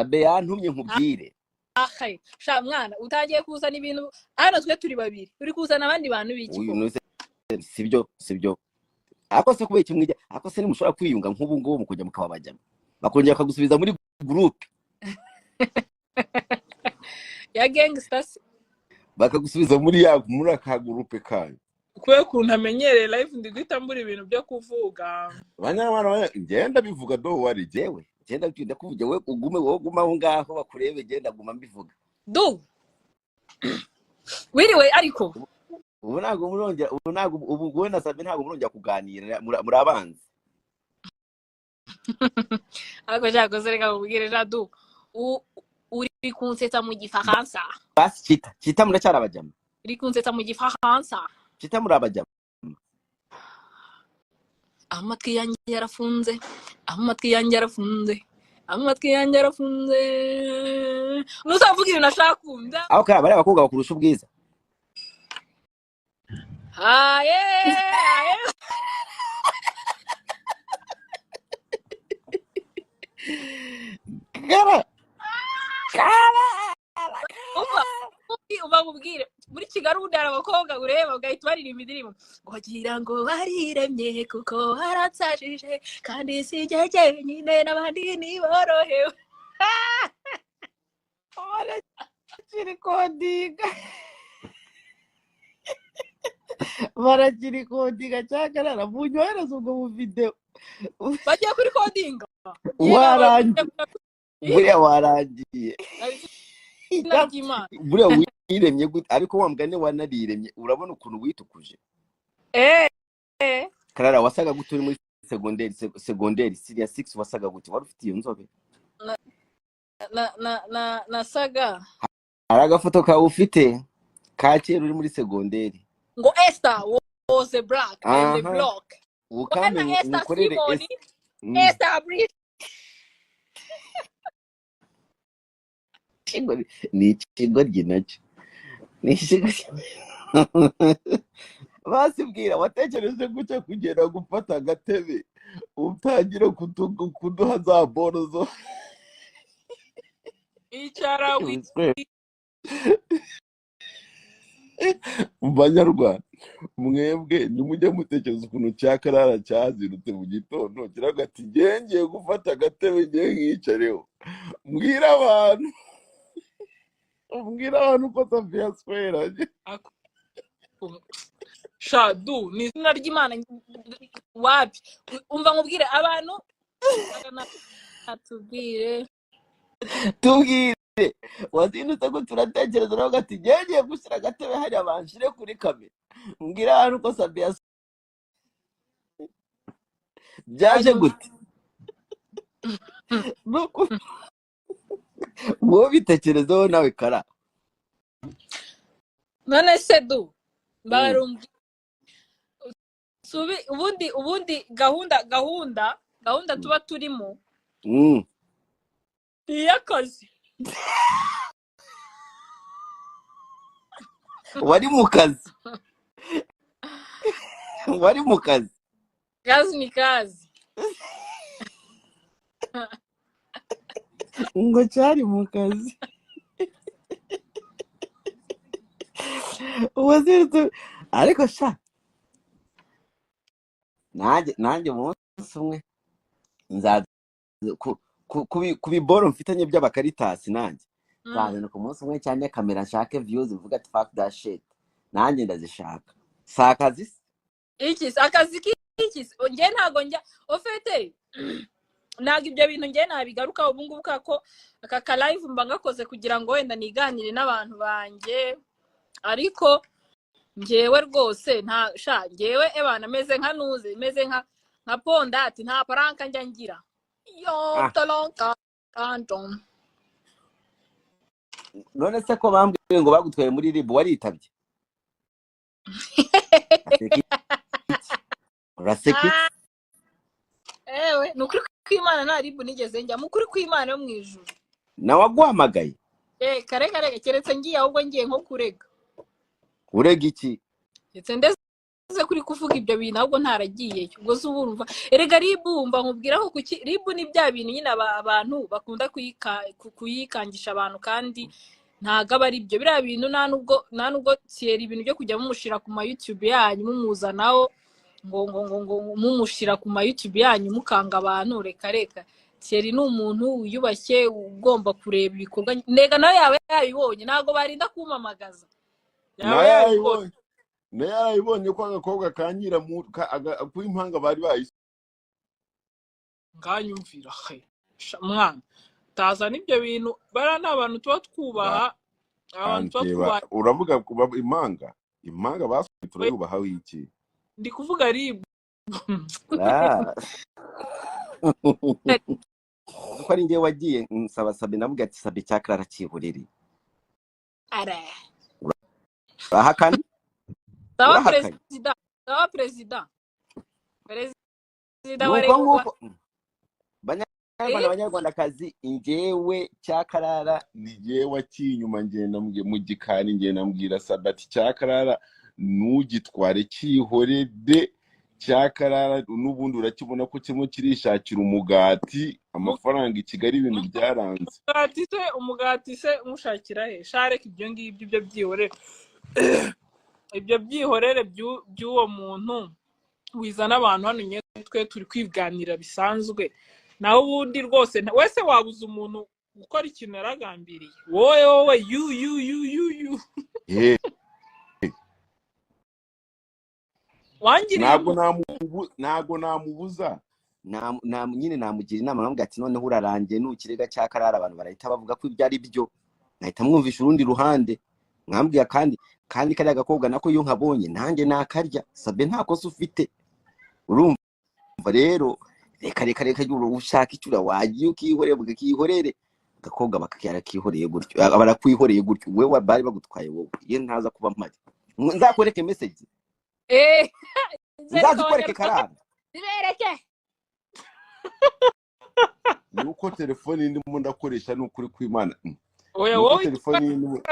Sabe yantumye nkubwire. Ahe sha mwana, utangiye kuzana ibintu hano, twe turi babiri, uri kuzana abandi bantu b'iki Uyu koko? Nuze sibyo, sibyo. Ariko se kubera iki mwijya? Ariko se nimushobora kwiyunga nk'ubu ngubu mukujya mukaba bajyamo, bakongera bakagusubiza muri groupe ya gangsters? Bakagusubiza muri aka groupe kanyu. Kubera ukuntu amenyereye live, ndi guhita mbura ibintu byo kuvuga. Banyarwanda, ngenda bivuga, do wari. Jewe genda ndakuvuga, wowe ugume, wowe guma aho ngaho bakurebe, genda guma mbivuga. Du wiriwe ariko. Ubu ntabwo murongera, ubu ntabwo, ubu wowe na Sabe ntabwo murongera kuganira, muri abanzi. Ariko cyakoze reka nkubwire jadu, uri kunsetsa mu Gifaransa. Basi Kita, Kita, muracyari abajama? Uri kunsetsa mu Gifaransa. Kita, muri abajama? Amatwi yanjye yarafunze, amatwi yanjye yarafunze, amatwi yanjye yarafunze, ntuzavuga ibintu ashaka kumva. Aho kari bariya abakobwa bakurusha ubwiza. Aye aye. Kara kara. Umva, uva nkubwire, muri Kigali ubundi hari abakobwa ureba ugahita ubaririmba indirimbo ngo gira ngo bariremye kuko baransajije, kandi si jye jyenyine, n'abandi ntiborohewe. Barakirikodinga, barakirikodinga cyakarara, munyohereze ubwo buvideo. Bagiye kuri kodinga. Warangiye buriya, warangiye. Izina ry'Imana. Buriya wiremye gute? Ariko wa mugani wanariremye, urabona ukuntu witukuje. Eh. Karara, wasaga gute uri muri segonderi, segonderi senior six? Wasaga gute? Wari ufite iyo nzobe? Na nasaga Hari agafoto kawe ufite ka kera uri muri segonderi. Ngo Esther was a black and the Aha. block Bwana Ukamenye Esther ukorere. Simoni. Esther. Esther Bridge. Ni ikigoryi nacyo, ni ikigoryi. Basibwira watekereje gutya kugenda gufata agatebe utangire kuduha za boro zo Icara. Banyarwanda mwebwe, nimujye mutekereza ukuntu cyakarara cyazindutse mu gitondo kiravuga ati ngiye gufata agatebe, ngiye nkicareho, mbwira abantu, mbwira abantu ko Safiya Square. Shadu ni Izina ry'Imana, wapi. Umva nkubwire, abantu tubwire. Tubwire, wazindutse ko turatekereza nawe ati ngiye gushyira agatebe hariya banshire kuri kamera, mbwira abantu ko Sabiya byaje gute? Nuko wowe bitekerezeho nawe kara. None se du barumbwi subi, ubundi gahunda tuba turimo ni iy'akazi. Wari mu kazi, wari mu kazi. Kazi ni kazi. Ngo cyari mu kazi. Wazindutse ariko sha, nanjye umunsi umwe nzaza ku biboro mfitanye by'abakaritasi, nanjye nzazana ku munsi umwe cyane kamera, nshake views, mvuga ati fuck that shit, nanjye ndazishaka. Si akazi se? Iki se? Akazi k'iki se? Njye ntago njya ofete, ntabwo ibyo bintu njye nabigaruka ubu ngubu, kubera ko aka ka live mba ngakoze kugira ngo wenda niganire n'abantu banjye, ariko njyewe rwose nta sha, njyewe ebana meze nka nuze, meze nka pondati, nta paranka njya ngira yo. Tolonka kanton. None se ko bambwiye ngo bagutwaye muri RIB, waritabye? Uraseka iki? Uraseka iki? Ewe, ni ukuri kw'Imana, nta RIB nigeze njya, mu kuri kw'Imana yo mu ijuru. Nawe aguhamagaye? Eh, kare kare, keretse ngiye, ahubwo ngiye nko kurega. Urega iki? Ndetse ndeze. kuri kuvuga ibyo bintu ahubwo ntaragiyeyo. Ubwo se urumva, erega RIB, wumva nkubwira ko kuki RIB ni bya bintu nyine abantu bakunda kuyikangisha abantu, kandi ntago aba ari byo. Biriya bintu nta nubwo Thierry, ibintu byo kujya mumushira ku ma YouTube yanyu, mumuzanaho ngo mumushira ku ma YouTube yanyu, mukanga abantu, reka reka. Thierry ni umuntu wiyubashye, ugomba kureba ibikorwa. Nega nawe yaba yabibonye, ntabwo barinda kumpamagaza, yaba Nawe yabibonye. yarayibonye, nawe yarayibonye ko agakobwa ka nyiramu k'impanga bari bayise. Nganyumvira he. Sha, mwana, tazana ibyo bintu. Bariya ni abantu tuba twubaha, abantu tuba Anteba twubaha. Uravuga kuba impanga basuye, turayubaha wiki? Ndi kuvuga RIB. Ah. Ko ari njyewe wagiye nsaba Sabe, namubwira ati: "Sabe, cya Clara cyihorere." Ara. Urahakana? Sawa. Urahakanye? Perezida, sawa, perezida wa Nuko wa nguko, banyarwanda, banyarwandakazi, njyewe cya Karara Ni jyewe waciye inyuma, ngenda mu gikari, ngenda mbwira Sabe ati: "Cya Karara ntugitware, cyihorere. Cya Karara n'ubundi urakibona ko kirimo kirishakira umugati, amafaranga i Kigali ibintu byaranze." Umugati se, umugati se mushakira he? Shareka ibyo ngibyo, ibyo byihorere, ibyo byihorere by'uwo muntu wizana abantu hano. Nyine twe turi kwiganira bisanzwe, naho ubundi rwose wese wabuza umuntu gukora ikintu yaragambiriye? Wowe, wowe, yu yu yu yu yu. Wangiriye Ntabwo impuhwe. Ntabwo namubuza. Nyine namugira inama, nkamubwira ati: "Noneho urarangiye, nukirega cya Karara abantu barahita bavuga ko ibyo ari byo." Nkahita mwumvisha urundi ruhande, nkambwira kandi kariya gakobwa nako iyo nkabonye nanjye nakarya. Sabe, nta kosa ufite. Urumva rero, reka reka reka, ushaka icura wagiye ukihorera, ukihorere agakobwa, bakarakihoreye gutyo, barakwihoreye gutyo. Wowe bari bagutwaye wowe, iyo ntaza kuba mpari, nzakwereke message. Zereka. Nzazikwereke. Abanyarwanda. Karara. Zibereke. Ni uko telefoni ndimo ndakoresha, ni ukuri kw'Imana. Oya. Ni uko Wowe telefoni ndimo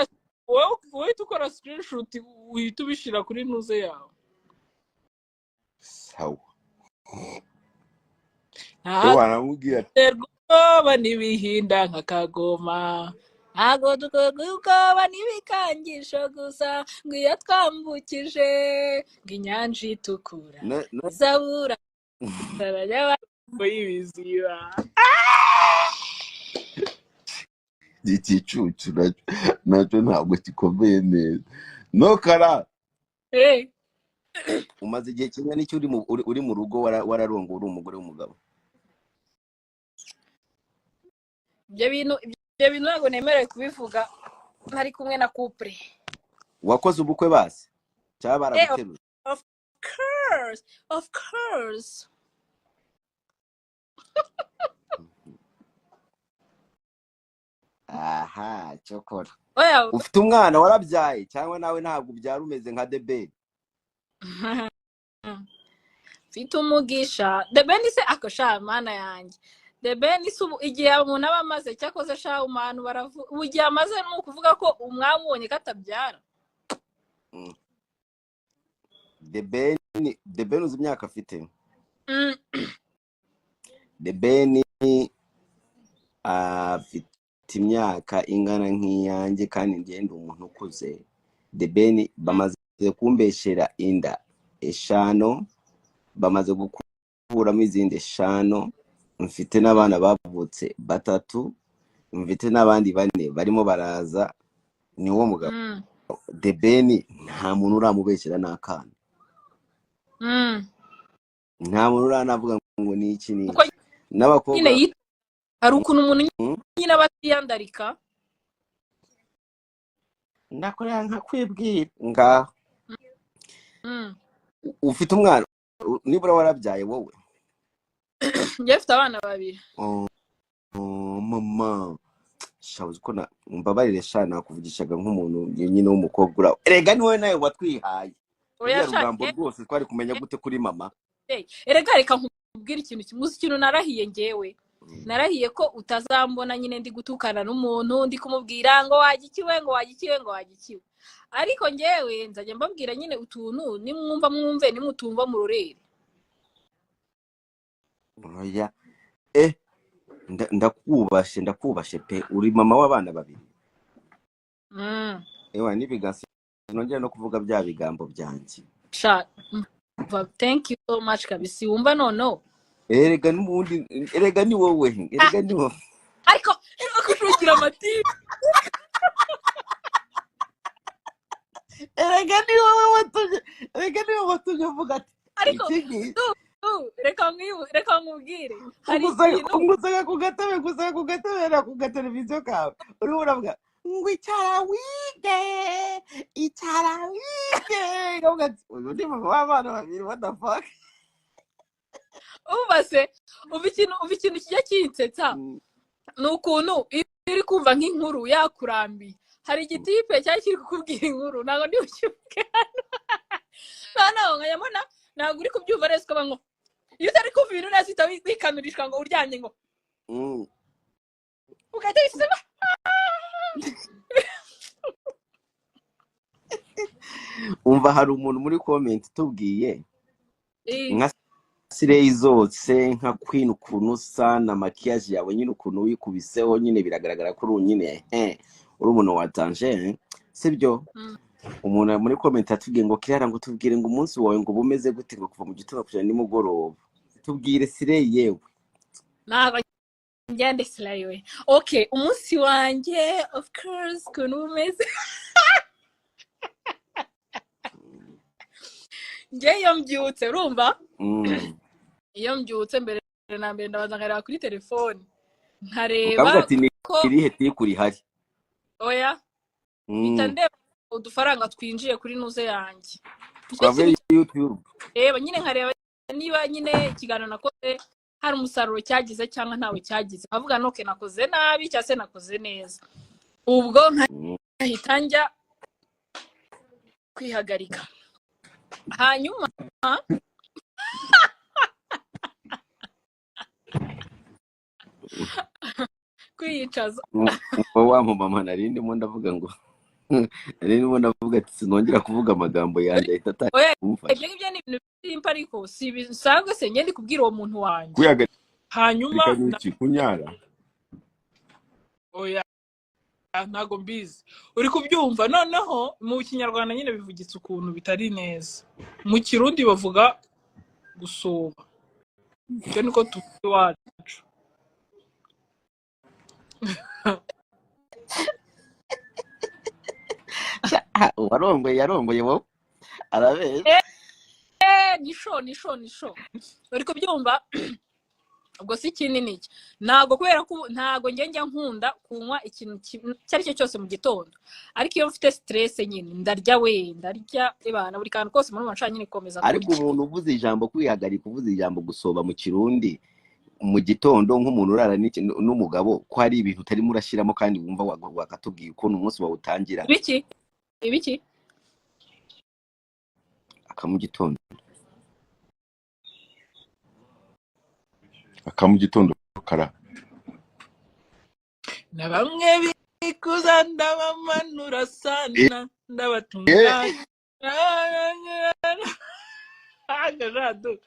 wowe uhita ukora screenshot, uhita ubishyira kuri ntuze yawe. Sawa. Ntaterwa Waramubwira ati ubwoba n'ibihinda nka kagoma. Ntabwo dukorwa ubwoba n'ibikangisho gusa, ngo iyo twambukije ngo inyanja itukura, izabura ngo y'ibiziba. Igicucu nacyo ntabwo gikomeye neza no kara. Umaze igihe kingana iki uri mu rugo, wararongowe, uri umugore w'umugabo? Ibyo bintu ntabwo nemerewe kubivuga ntari kumwe na couple. Wakoze ubukwe basi cyangwa baraguteruye? Of course, of course. Aha cyokora Oya. Ufite umwana, warabyaye, cyangwa nawe ntabwo ubyara, umeze nka Debeli? Mfite umugisha. The Ben se akosha, mana yanjye, The Ben se ubu igihe umuntu aba amaze, cyakoze sha, umuntu baravuga ubu igihe amaze, ni ukuvuga ko umwamubonye ko atabyara. The Ben, The Ben uzi imyaka afite? The Ben afite imyaka ingana nk'iyanjye, kandi njye ndi umuntu ukuze. The Ben bamaze kumbeshera inda 5, bamaze gukuramo izindi 5, mfite n'abana bavutse batatu, mfite n'abandi bane barimo baraza. Ni wo mugabo. The Ben nta muntu uramubeshyera n'akana. Nta muntu uranavuga ngo ni iki ni Kuko iki n'abakobwa. Nyine hari ukuntu umuntu nyine aba atiyandarika. Ndakorera nkakwibwira ngaho. Ufite umwana, nibura warabyaye wowe? Njye mfite abana babiri. Oh, mama shabuze ko mbabarire sha, nakuvugishaga nk'umuntu nyine w'umukobwa uraho. Erega ni wowe nawe watwihaye Oya. ruriya Sha. rugambo rwose, twari kumenya gute kuri mama? Erega reka nkubwire ikintu kimwe. Uzi ikintu narahiye njyewe? Narahiye ko utazambona nyine ndi gutukana n'umuntu, ndi kumubwira ngo wagikiwe, ngo wagikiwe, ngo wagikiwe. Ariko ngewe nzajya mbabwira nyine utuntu, nimwumva mwumve, nimutumva murorere. Oya, ndakubashe, ndakubashe pe. Uri mama w'abana babiri. Ewa n'ibiganza nongera no kuvuga bya bigambo byanjye. Sha, thank you so much kabisa. Wumva noneho Erega n'ubundi, erega ni wowe, erega ni wowe. Ariko kushukira amatiku. Erega ni wowe watumye, erega ni wowe watumye uvuga ati ariko iki ngiki. Reka nkubwire. Hari ikintu Ungusanga ku gatebe, ngusanga ku gatebe na ku gateleviziyo kawe. Urimo uravuga ngo icara wige, icara wige. Nkavuga ati uyu ni mama w'abana babiri, what the fuck? Umva se, umva ikintu kijya kinsetsa. Ni ukuntu iyo uri kumva nk'inkuru yakurambiye. Hari igitipe cyari kiri kukubwira inkuru, ntabwo ndi bukivuge hano. Noneho nkajya mbona ntabwo uri kubyumva neza, ukaba ngo iyo utari kumva ibintu neza uhita wikanurishwa ngo uryamye ngo ugahita wisuzuma. Umva hari umuntu muri comment tubwiye nka sireyi zose, nka queen ukuntu usa na maquillage yawe nyine ukuntu wikubiseho nyine biragaragara ko uri nyine uri umuntu wa danger, sibyo? Umuntu muri comment atubwiye ngo Clara ngo tubwire ngo umunsi wawe ngo bumeze gute ngo kuva mu gitondo kugera nimugoroba, tubwire sireyi yewe. Ntabwo ngende sireyi we. Okay, umunsi wanjye of course ukuntu bumeze. Njye iyo mbyutse, urumva? Iyo mbyutse mbere na mbere ndabanza nkareba kuri telefone, nkareba ukavuga ati ni ko irihe tiku rihari. Oya, mpita ndeba udufaranga twinjiye kuri nuze yanjye. Twavuye YouTube. Reba nyine nkareba niba nyine ikiganiro nakoze hari umusaruro cyagize cyangwa ntawe cyagize, nkavuga noke nakoze nabi cyangwa se nakoze neza. Ubwo nkahita njya kwihagarika. Hanyuma kwiyicaza. Wa mama nari ndimo ndavuga ngo nari ndimo ndavuga ati sinongera kuvuga amagambo yanjye ahita atangira kumufasha. Ibyo ngibyo ni ibintu by'impa ariko si bisanzwe se ngende kubwira uwo muntu wanjye. Kwihagarika Hanyuma n'iki kunyara? Oya, ntago mbizi. Uri kubyumva noneho mu Kinyarwanda nyine bivugitse ukuntu bitari neza. Mu Kirundi bavuga gusuba. Icyo niko tuvuga iwacu. Uwarongoye yarongoye wowe arabeshya. Nisho nisho nisho. Uri kubyumva? Ubwo si kinini iki. Ntago kubera ko ntago njye njya nkunda kunywa ikintu icyo ari cyo cyose mu gitondo. Ariko iyo mfite stress nyine ndarya we, ndarya ibana buri kantu kose muri manshaka nyine komeza. Ariko umuntu uvuze ijambo kwihagarika, uvuze ijambo gusoba mu Kirundi mu gitondo nk'umuntu urara n'umugabo ko hari ibintu utarimo urashyiramo kandi wumva wakatubwiye ukuntu umunsi wawe utangira. Ibiki? Ibiki? Aka mu gitondo. Aka mu gitondo kara. Na bamwe bikuza ndabamanura sana ndabatunga. Jado.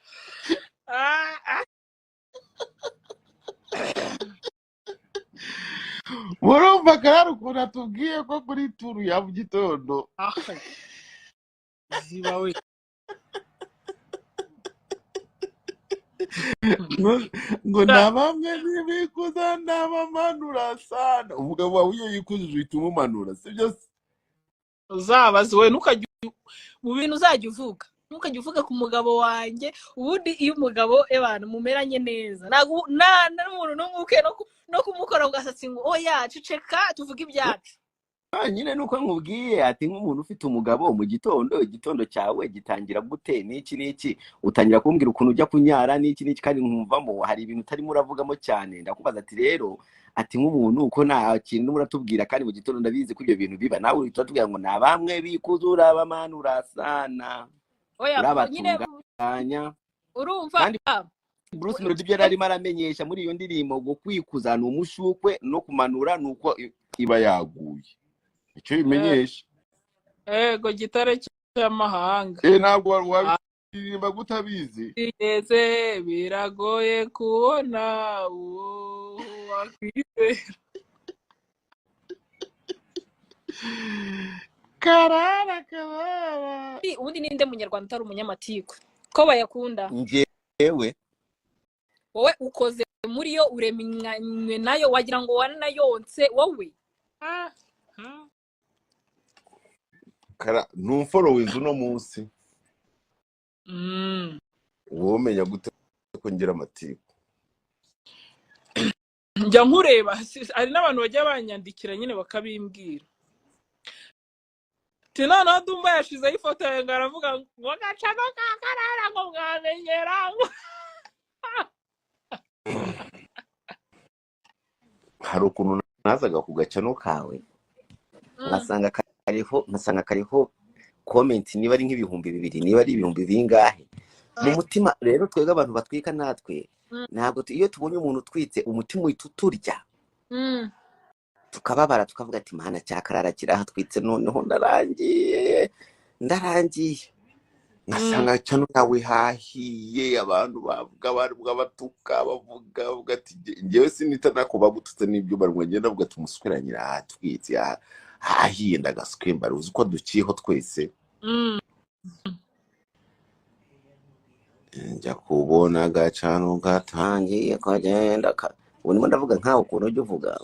Murumva kandi ukuntu atubwiye ko kuri turu ya mu gitondo. Ziba we. Ngo na bamwe bikuza ndabamanura sana. Umugabo wawe iyo yikujije uhita umumanura, sibyo se? Uzabaze we, ntukajye mu bintu uzajya uvuga. Ntukajye uvuga ku mugabo wanjye. Ubundi iyo umugabo abantu mumeranye neza, ntabwo nta n'umuntu n'umwe ukwiye no kumukora ku gasatsi ngo oya ceceka tuvuge ibyacu. Nyine nuko nkubwiye ati nk'umuntu ufite umugabo mu gitondo, igitondo cyawe gitangira gute n'iki n'iki, utangira kumbwira ukuntu ujya kunyara n'iki n'iki, kandi nkumvamo hari ibintu utarimo uravugamo cyane. Ndakubaza ati rero ati nk'umuntu uko nta kintu muratubwira kandi mu gitondo ndabizi ko ibyo bintu biba, nawe uhita uratubwira ngo na bamwe bikuzura bamanura sana. Oya, urabatunganya. Urumva? Kandi Bruce Melody ibyo yari arimo aramenyesha muri iyo ndirimbo ngo kwikuza ni umushukwe no kumanura ni uko iba yaguye. Icyo bimenyesha. Ego gitare cy'amahanga. Ntabwo wabiririmba gutabizi. Bigeze biragoye kubona uwo wakwizera. Karara karara. Ubundi ninde munyarwanda utari umunyamatiku ko bayakunda? Njyewe. Wowe ukoze muri yo, uremanywe nayo, wagira ngo waranayonse wowe. Ah, ah. Kara ntumforowinze uno munsi. Wowe umenya gute ko ngira amatiku? Njya nkureba, hari n'abantu bajya banyandikira nyine bakabimbwira. Ati noneho Dumba yashizeho ifoto yawe ngo aravuga ngo gacano ka Karara ngo mwamenyera. Hari ukuntu nazaga ku gacano kawe nkasanga kariho comment, niba ari nk'2000, niba ari ibihumbi bingahe mu mutima. Rero twebwe abantu batwika natwe, ntabwo iyo tubonye umuntu utwitse umutima uhita uturya, tukababara, tukavuga ati mana cyakarara kirahatwitse, noneho ndarangiye ndarangiye. Nkasanga cano yawe hahiye, abantu bavuga bavuga batuka bavuga bavuga ati njyewe sinita nako bagututse n'ibyo barwa, ngenda ndavuga ati umuswera nyira ahatwitse hahiye ndagaswemba uzi ko duciyeho twese. Njya kubona agacano gatangiye kagenda ubu ndimo ndavuga nkawe ukuntu ujya uvuga.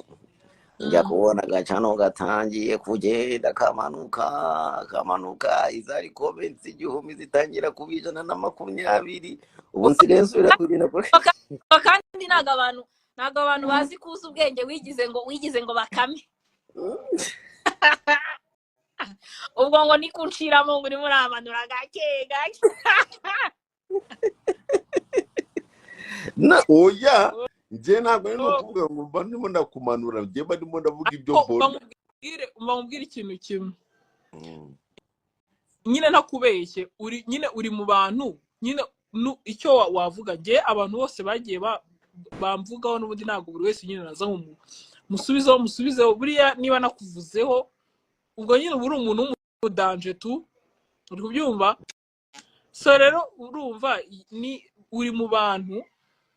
Njya kubona agacano gatangiye kugenda kamanuka kamanuka, izari comments 1000 zitangira kuba 120, ubu nsigaye nsubira kugenda kuri Kandi ntabwo abantu bazi kuza ubwenge, wigize ngo bakame. Ubwo ngo ni kunshiramo ngo urimo uramanura gake gake. Na oya, njye ntabwo ndimo kuvuga ngo mba ndimo ndakumanura, njye mba ndimo ndavuga ibyo Ariko mbona. Bamubwire ikintu kimwe. Nyine ntakubeshye, uri nyine uri mu bantu nyine icyo wavuga njye abantu bose bagiye bamvugaho n'ubundi ntabwo buri wese nyine naza ngo musubizeho. Buriya niba nakuvuzeho ubwo nyine uba uri umuntu w'umudanje tu, uri kubyumva? So rero urumva ni uri mu bantu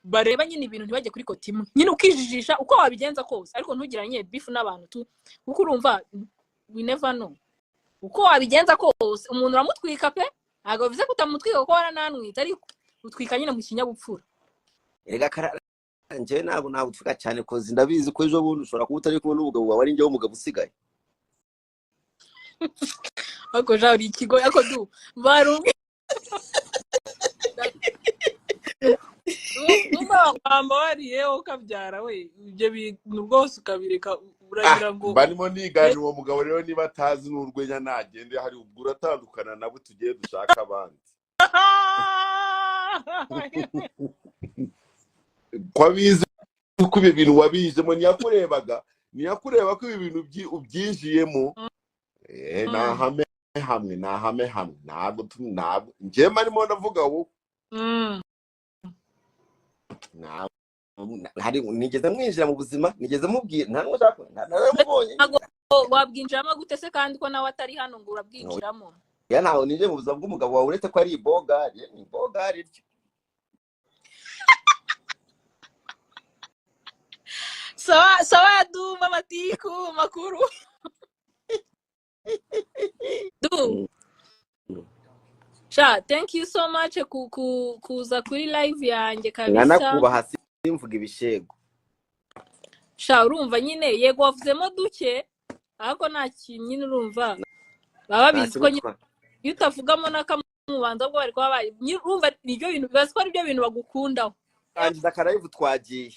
bareba bareba nyine ibintu ntibajye kuri koti imwe nyine, ukijijisha uko wabigenza kose, ariko ntugiranye nyine beef n'abantu tu, kuko urumva we never know. Uko wabigenza kose umuntu uramutwika pe, ntabwo bivuze ko utamutwika kuko warananwitse, ariko utwika nyine mu kinyabupfura. Erega karara njyewe ntabwo nagutwika cyane koze ndabizi ko ejo bundi ushobora kuba utari kumwe n'umugabo wawe, ari njyewe umugabo usigaye. Ariko ja uri ikigo, ariko du barumwe. Wambabariye ukabyara we, ibyo bintu rwose ukabireka uragira ngo Mba ndimo nigana uwo mugabo rero, niba atazi n'urwenya nagende, hari ubwo uratandukana nabo tugiye dushaka abandi. Ko abizi ko ibi bintu wabijemo, ntiyakurebaga ntiyakureba ko ibi bintu ubyinjiyemo. Nahame hamwe nahame hamwe, ntabwo ntabwo njye mba ndimo ndavuga wowe. Hari nigeze mwinjira mu buzima, nigeze mubwira nta n'umwe ushaka naramubonye. Ntabwo wabwinjiramo gute se kandi ko nawe atari hano ngo urabwinjiramo? Ya ntaho ninjiye mu buzima bw'umugabo wawe, uretse ko ari ibogari, ni ibogari ryo. Sawa sawa Dumba, matiku makuru du. Sha thank you so much ku, ku, kuza kuri live yanjye kabisa. Nkanakubaha simvuga ibishego. Sha urumva nyine yego wavuzemo duke, ariko nta kintu nyine urumva baba babizi ko nyine iyo utavugamo n'akamubanza bwo bari kuba bari nyine urumva nibyo bintu bazi ko ari byo bintu bagukundaho. Rangiza akarayivu twagiye.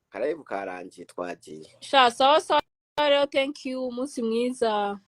Akarayivu karangiye twagiye. Sha sawa sawa rero, thank you, umunsi mwiza.